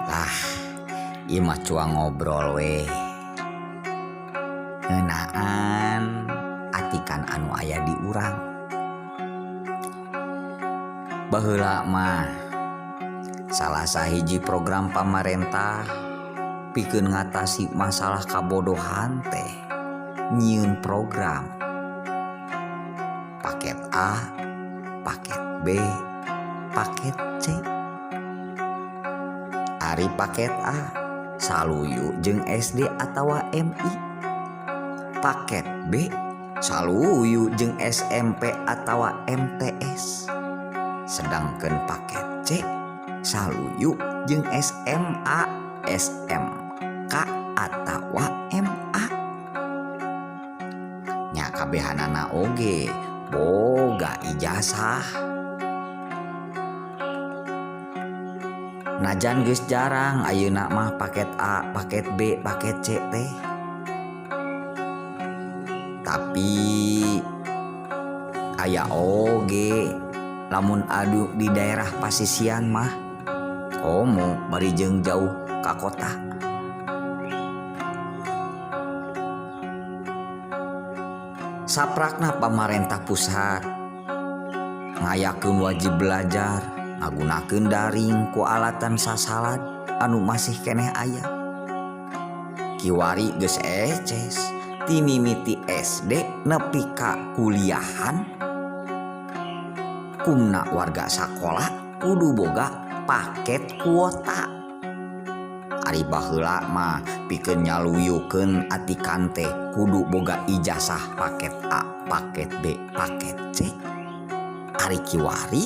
Lah, ieu mah cuang ngobrol we. Ngeunaan atikan anu aya di urang. Baheula mah salah sahiji program pamarentah pikeun ngatasi masalah kabodohan teh nyieun program paket A, paket B, paket C. Ari paket A saluyu jeung SD atawa MI. Paket B saluyu jeung SMP atawa MTS. Sedangkan paket C saluyu jeung SMA, SMK atawa MA. Nya kabehanana oge boga ijazah. Najan geus jarang ayeuna mah paket A, paket B, paket C teh. Tapi aya oge lamun adu di daerah pasisian mah komo bari jeung jauh ka kota. Saprakna pamarentah pusat ngayakeun wajib belajar ngagunakeun daring ku alatan sasalad anu masih keneh aya. Kiwari geus eces ti mimiti SD nepi ka kuliahan kumna warga sakola kudu boga paket kuota. Ari baheula mah pikeun nyaluyukeun atikan teh kudu boga ijazah paket A, paket B, paket C. Ari kiwari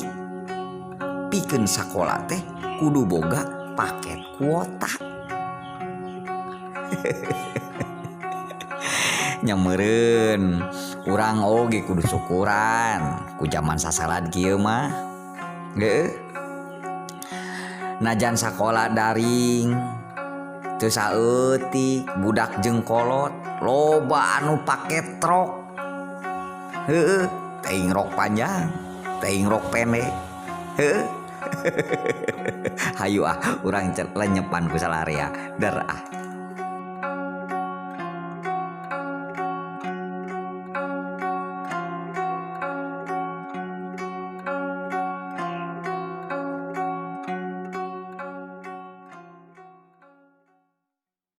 pikeun sakola teh kudu boga paket kuota. Nya meureun urang oge kudu syukuran ku jaman sasalad kieu mah. Heueuh. Najan sakola daring teu saeutik budak jeung kolot loba anu pake trok. Heueuh, teuing rok panjang, teuing rok pendek. Heueuh. Hayu ah urang lenyepan ku salarea. Der ah.